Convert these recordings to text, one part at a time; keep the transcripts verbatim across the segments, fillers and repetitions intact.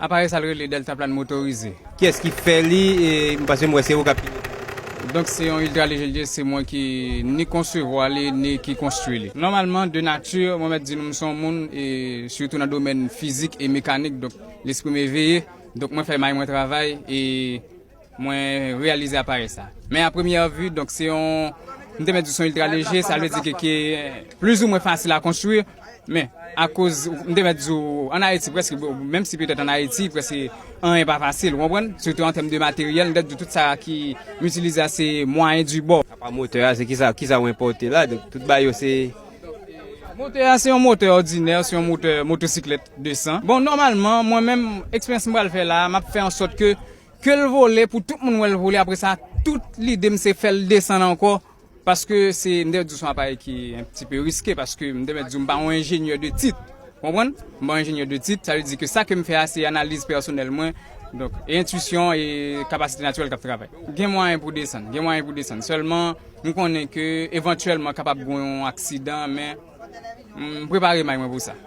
Aparèy sa l rele Deltaplane motorize. Kiyès ki fè li? E, paske m wè se ou k ap pilote. Donk, se yon iltra lejè li ye, se mwen ki ni konsevwa li, ni ki konstwi li. Nòmalman, de nati, mwen mèt di nou, m se yon moun, e sitou nan domèn fizik e mekanik, donk, lespri m eveye. Donk, mwen fè may mwen travay, e mwen reyalize aparèy sa. Men a premyè vi, donk, se yon, m te mèt di se yon iltra lejè, sa vle di ke, ke plizoumwen fasil a konstwi, men akoz, m te mèt di w, ann Ayiti, prèske, menm si petèt ann Ayiti, prèske anyen pa fasil, ou konprann? Sitou an tèm de materyèl, m te di w tout sa ki m itilize a, se mwayen di bò. Apa motè a, se kisa, kisa w enpòte la? Donk, tout bagay yo se Motè a, se yon motè òdinè, se yon motè motosiklèt desan. Bon, nòmalman, mwen menm, eksperyans m pral fè la, m ap fè an sòt ke, ke l vole, pou tout moun wè l vole, apre sa, tout lide m se fè l desann ankò, paske se, m te di w se yon aparèy ki un petit peu risqué, paske m te mèt di w m pa yon enjenyè de tit, konprann? M pa yon enjenyè de tit, sa vle di ke sa ke m fè a, se analiz pèsonèl mwen, donk, e entwisyon e kapasite natirèl k ap travay. Gen mwayen pou desann, gen mwayen pou desann, sèlman, m konnen ke evantyèlman kapab gen yon aksidan, men m prepare may mwen pou sa.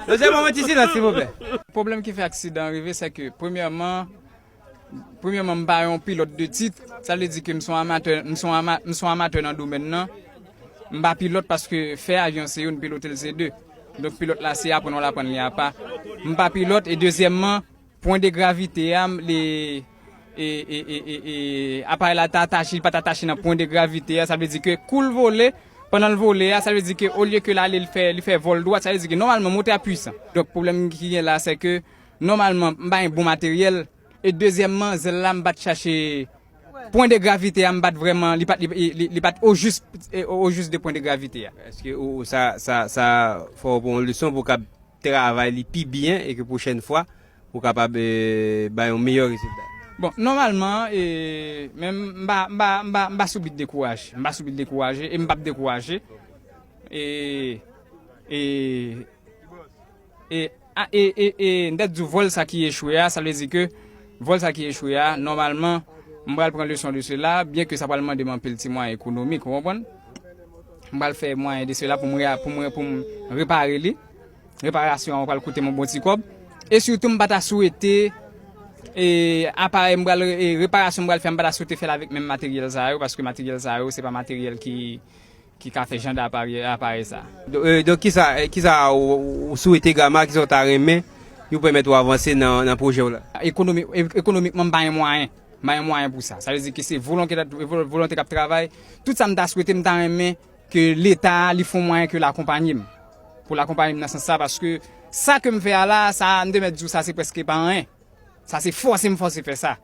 Mesye, ban mwen ti silans, silvouplè. Pwoblèm ki fè aksidan an rive, se ke, premyèman, Premyèman, m pa yon pilòt de tit. Sa vle di ke m se yon amatè, m se yon ama-, m se yon amatè nan domèn nan. M pa pilòt paske fè avyon se youn, pilote l se de. Donk, pilòt la se aprann ou l aprann li apa. M pa pilòt, e dezyèmman, pwen de gravite a, m, li, e, e, e, e, e, aparèy la ta atache, li pa t atache nan pwen de gravite a. Sa vle di ke kou l vole, pandan l vole a, sa vle di ke olye ke l ale, li fè, li fè vòl dwat, sa vle di ke nòmalman motè a pwisan. Donk, pwoblèm ki gen la, se ke nòmalman, m pa gen bon materyèl. E dezyèmman, zèl la, m pa t chache pwen de gravite a, m pa t vrèman, li pa t, li, li, li pa t ojis, e, ojis de pwen de gravite a. Èske ou, ou sa, sa, sa fè w pran yon leson pou w kab travay li pi byen e ke pwochèn fwa, ou kapab, e, bay yon meyè rezilta? Bon, nòmalman, e, men m pa, m pa, m pa, m pa sou bit dekouraje. M pa sou bit dekouraje e m p ap dekouraje. E, e, E, a, e, e, e, m t ap di w vòl sa ki echwe a, sa vle di ke vòl sa ki echwe a, nòmalman, m pral pran leson de sela, byen ke sa pral mande m anpil ti mwayen ekonomik, ou konprann? M pral fè mwayen de sela pou m re-, pou m, pou m repare li. Reparasyon an pral koute m yon bon ti kòb. E sitou, m pa ta swete, e, aparèy m pral, e, reparasyon m pral fè, m pa ta swete fè l avèk menm materyèl sa yo, paske materyèl sa yo, se pa materyèl ki, ki ka fè jan de aparèy, aparèy sa. Don-, e, donk, kisa, e, kisa ou, ou swete Gama, kisa w ta renmen pou pèmèt ou avanse nan, nan pwojè w la? Ekonomi-, e, ekonomikman, m pa gen mwayen. M pa gen mwayen pou sa. Sa vle di ke se volonte, vo-, volonte k ap travay. Tout sa m ta swete, m ta renmen ke Leta, li fè yon mwayen ke l akonpanye m. Pou l akonpanye m nan sans sa, paske sa ke m fè a la, sa, m te mèt di w, sa se prèske pa anyen. Sa se fòse m fòse fè sa.